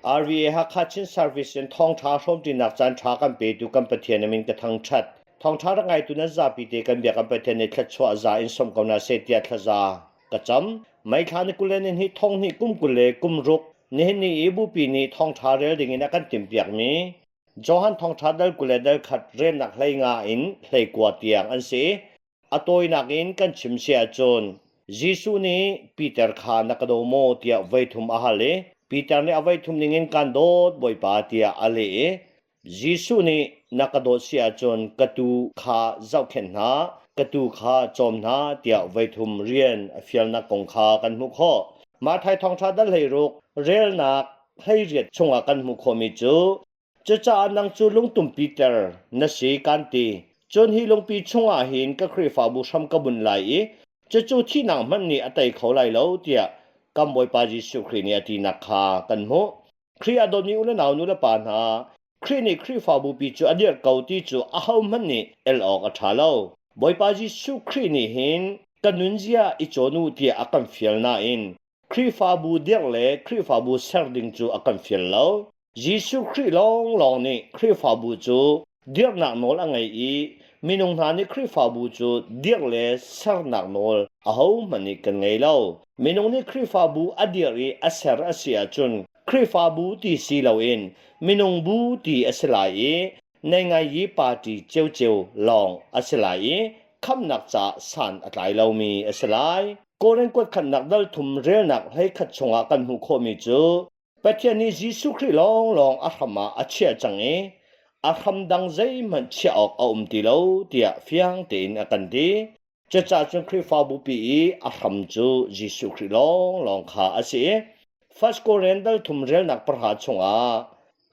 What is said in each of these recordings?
RVA Hakha Chin Service in thawngṭha hrawmṭinak caan ṭha kan petu kan Pathian a min ka thangṭhat. Thawngṭha rak ngaitu nan zapi te kan biak kan Pathian nih thluachuah za in sawm ko hna seh tiah thlaza ka cam. May thla ni 20 le ni hnih thong hnih kum 20 le kum ruk nihin ni i bupi nih thawngṭha rel ding in a kan timhpiakmi Johan thawngṭha dal 20 le dal khat relnak 15 in 19 tiang an si. A tawinak in kan chim si ahcun Jesuh nih Peter kha na ka daw maw tiah voithum a hal i Peter nih a voithum ningin kaan dawt Bawipa tiah a leh i Jesuh nih na ka dawt si ahcun ka tuu kha zohkhenh hna, ka tuu kha cawm hna tiah voithum rian a fialnak kong kha kan hmuh khawh. Matthai thawngṭha dal 16 relnak 18 chungah kan hmuh khawhmi cu Cucaah nang cu lungtum Peter na si kan ti. Cun hi lungpi chungah hin ka Khrihfabu hram ka bunh lai i cucu thihnak hmanh nih a tei kho lai lo tiah kan Bawipa Jesuh Khrih nih a tinak kha kan hmuh. Khrih a dawtmi u le nau nu le pa hna, Khrih nih Khrihfabu pi cu a dirh ko ti cu ahohmanh nih el awk a ṭha lo. Bawipa Jesuh Khrih nih hin ka nunzia i cawn u tiah a kan fial nain Khrihfabu dirh le Khrihfabu ser ding cu a kan fial lo. Jesuh Khrih lawnglawng nih Khrihfabu cu dirhnak nawl a ngei i minung hna nih Khrihfabu cu dirh le sernak nawl ahohmanh nih kan ngei lo. Minung nih Khrihfabu a dirh i a ser a si ahcun Khrihfabu ti si loin minung bu ti a si lai i neingai party ciocio lawng a si lai i khamhnak caah san a tlai lomi a si lai. Korin kuatkhatnak dal thum relnak 11 chungah kan hmuh khawhmi cu Pathian nih Jesuh Khrih lawnglawng a hram ah a chiah cang i a hram dang zeihmanh chiah awk a um ti lo tiah fiang tein a kan ti. Cucaah cun Khrihfabu pi i a hram cu Jesuh Khrih lawnglawng kha a si i First Korin dal thum relnak pahra chungah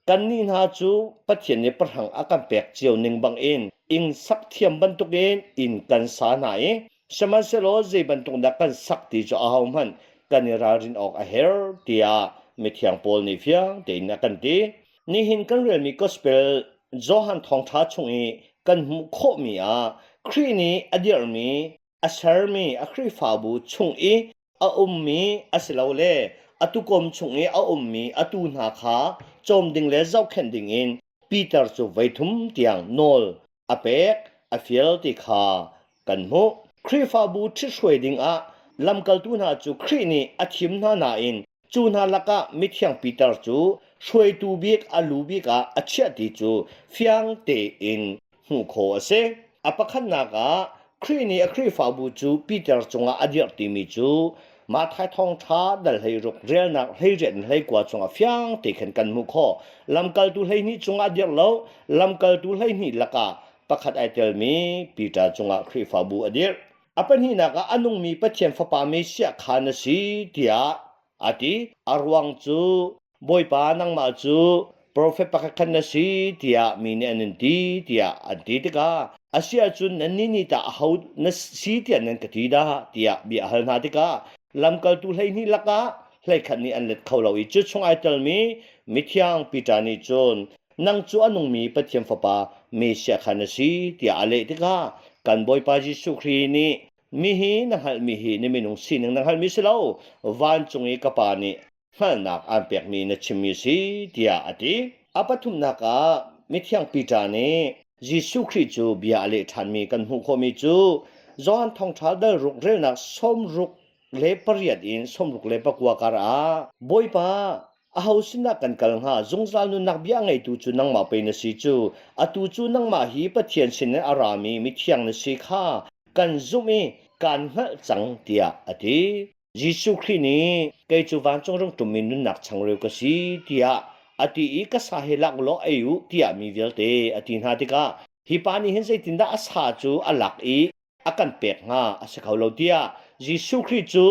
kannih hna cu Pathian nih pahrang a kan pek cio ning bangin inn sak thiam bantukin inn kan sa hna i Sihmanhsehlaw zei bantuk dah kan sak ti cu ahohmanh kan i ralrin awk a herh tiah mithiang Paul nih fiang tein a kan ti. Nihin kan relmi Gospel Johan thawngṭha chung i kan hmuh khawhmi ah Khrih nih a dirhmi, a sermi a Khrihfabu chung i a ummi asilole a tukom chung i a ummi a tuu hna kha cawm ding le zohkhenh dingin Peter cu voithum tiang nawl a pek, a fial ti kha kan hmuh. Khrihfabu ṭhithruai dingah lamkaltu hna cu Khrih nih a thim hna nain cu hna lakah mithiang Peter cu hruaitu bik a lu bik ah a chiah ti cu fiang tein hmuh khawh a si. A pakhatnak ah Khrih nih a Khrihfabu cu Peter cungah a dirh timi cu Matthai thawngṭha dal 16 relnak 18 in 19 chungah fiang te khan kan hmuh khawh. Lamkaltu 12 cungah a dirh lo, lamkaltu 12 lakah pakhat ai telmi Peter cungah Khrihfabu a dirh. A pahnihnak ah a nungmi Pathian Fapa Messiah kha na si tiah a ti. A ruang cu Bawipa nangmah cu profet pakhat khan na si tiah mi nih an in ti tiah an ti tikah a si ahcun nannih nih tah aho na si tiah nan ka ti dah tiah bia a hal hna tikah lamkaltu 12 lakah 11 nih an let kho lo i cu chung ai telmi mithiang Peter nih cun nang cu a nungmi Pathian Fapa Messiah kha na si tiah a leh tikah kan Bawipa Jesuh Khrih nih mi hi na hngalhmi hi na minung sining na hngalhmi si lo vancung i ka Pa nih hngalhnak aan pekmi na chimmi si tiah a ti. A pathumnak ah mithiang Peter nih Jesuh Khrih cu bia a leh ṭhanmi kan hmuh khawhmi cu Johan thawngṭha dal ruk relnak 68 in 69 kar ah Bawipa aho sinah kan kal hnga zungzal nunnak bia ngeitu cu nangmah pei na si cu atu cu nangmah hi Pathian sinin a rami mithiang na si kha kan zumh i kan hngalh cang tiah a ti. Jesuh Khrih nih kei cu vancung rung ṭummi nunnak changreu ka si tiah a ti i ka sa hi lak law ei u tiah mi vialte a ti hna tikah hi pa nih hin zeitindah a sa cu a lak i a kan pek hnga a si kho lo tiah Jesuh Khrih cu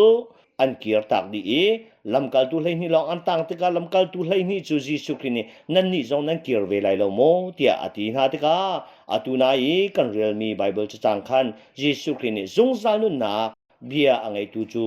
an kirtak dih i lamkaltu 12 lawng an tang tikah lamkaltu 12 cu Jesuh Khrih nih nannih zong nan kir ve lai lo maw tiah a ti hna tikah atu nai i kan relmi Baibal cacang khan Jesuh Khrih nih zungzal nunnak bia a ngeitu cu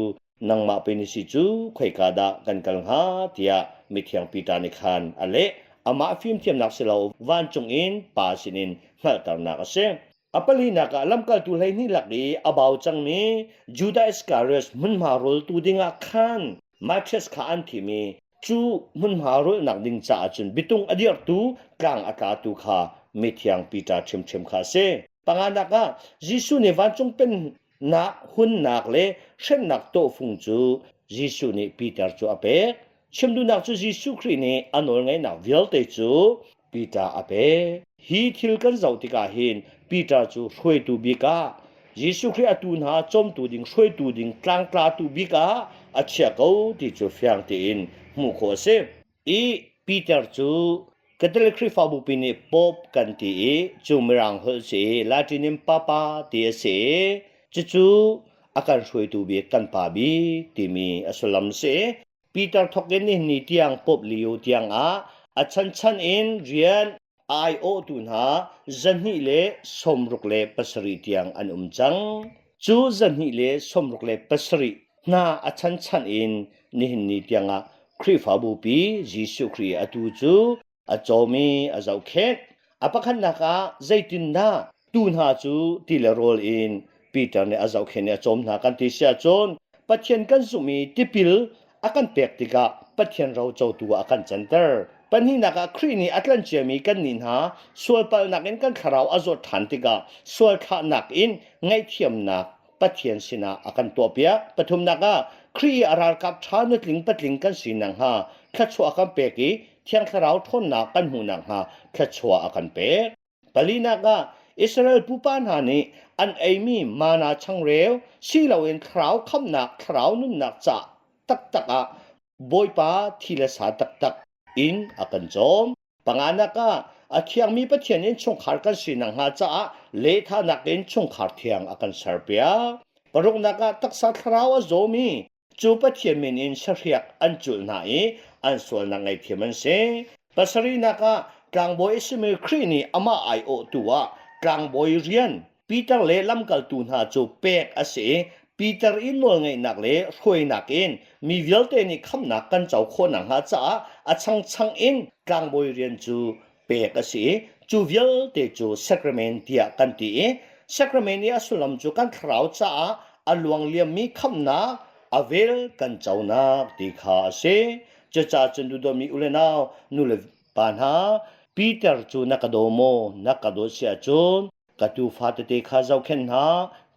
nangmah pei na si cu khoika dah kan kal hnga tiah mithiang Peter nih khan a leh. Amah fimthiamnak si lo vancung in Pa sinin hngalhternak a si. A palinak ah lamkaltu 12 lak i a bau cangmi Judah Iscariot hmunhma rawltu dingah khan Matthias kha an thim i. Cu hmunhma rulhnak ding caah cun bitung a dirhtu, tlang a tlatu kha mithiang Peter ṭhimṭhim kha a si. Panganak ah Jesuh nih vancung pennak hunnak le hremnak tawhfung cu Jesuh nih Peter cu a pek. Chim duhnak cu Jesuh Khrih nih a nawlngeihnak vialte cu Peter a pek. Hi thil kan zoh tikah hin Peter cu hruaitu bik ah Jesuh Khrih a tu hna cawmtu ding hruaitu ding tlangtlatu bik ah a chiah ko ti cu fiang tein hmuh khawh a si. I Peter cu Catholic Khrihfabu pi nih Pope kan ti i cu Mirang holh si i Latin in Papa ti a si i cucu a kan hruaitu bik kan pa bik timi a sullam a si. Peter thawk in nihin ni tiang Pope Leo tiang ah a chanchan in rian a aiawhtu hna 267 tiang an um cang. Cu 267 hna a chanchan in nihin ni tiangah Khrihfabu pi Jesuh Khrih atu cu a cawm i a zohkhenh. A pakhatnak ah zeitindah tuu hna cu ti le rawl in Peter nih a zohkhenh i a cawm hna kan ti si ahcun Pathian kan zumh i tipil a kan pek tikah Pathian ro cotu ah a kan canter. Pahnihnak ah Khrih nih a tlanh ciami kannih hna sualpalhnak in kan thlarau a zawt ṭhan tikah sual thlahnak in ngaihthiamnak Pathian sinah a kan tuahpiak. Pathumnak ah Khrih i a ralkap ṭha nutling patling kan si nakhnga thluachuah a kan pek i Thiang Thlarau ṭhawnnak kan hmuh nakhnga thluachuah a kan pek. Palinak ah Israel pupa hna nih an eimi mana changreu si loin thlarau khamhnak thlarau nunnak ca taktak ah Bawipa thi le sa taktak in a kan cawm. Panganak ah a thiangmi Pathian in chungkhar kan si nakhnga caah lehthahnak in chungkhar thiang a kan serpiak. Paruknak ah taksa thlarau a zawmi cu Pathian min in sahriak an culh hna i an sualnak ngaihthiam an si. Pasarihnak ah tlangbawi a simi Khrih nih amah aiawhtu ah tlangbawi rian Peter le lamkaltu hna cu pek a si i Peter i nawlngeihnak le hruainak in mi vialte nih khamhnak kan co khawh nakhnga caah a changchang in tlangbawi rian cu pek a si i cu vialte cu sacrament tiah kan ti i sacrament i a sullam cu kan thlarau caah a luangliammi khamhnak a vel kan conak ti kha a si. Cucaah cun duhdawmi u le nau, nu le pa hna, Peter cu na ka daw maw? Na ka dawt si ahcun ka tuufa tete kha zohkhenh hna,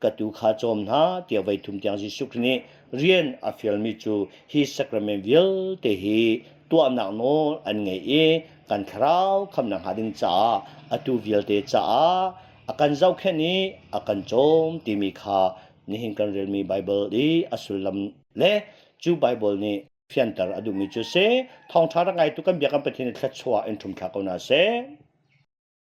ka tuu kha cawm hna tiah voi thum tiang Jesuh Khrih nih rian a fialmi cu hi sacrament vialte hi tuahnak nawl an ngei i kan thlarau khamnak hnga ding caah atu vialte caah a kan zohkhenh i a kan cawm timi kha nihin kan relmi Bible i a sullam le cu Bible nih fianter a duhmi cu si. Thawngṭha rak ngaitu kan biakam Pathian i thluachuah in ṭhumthlak ko hna seh.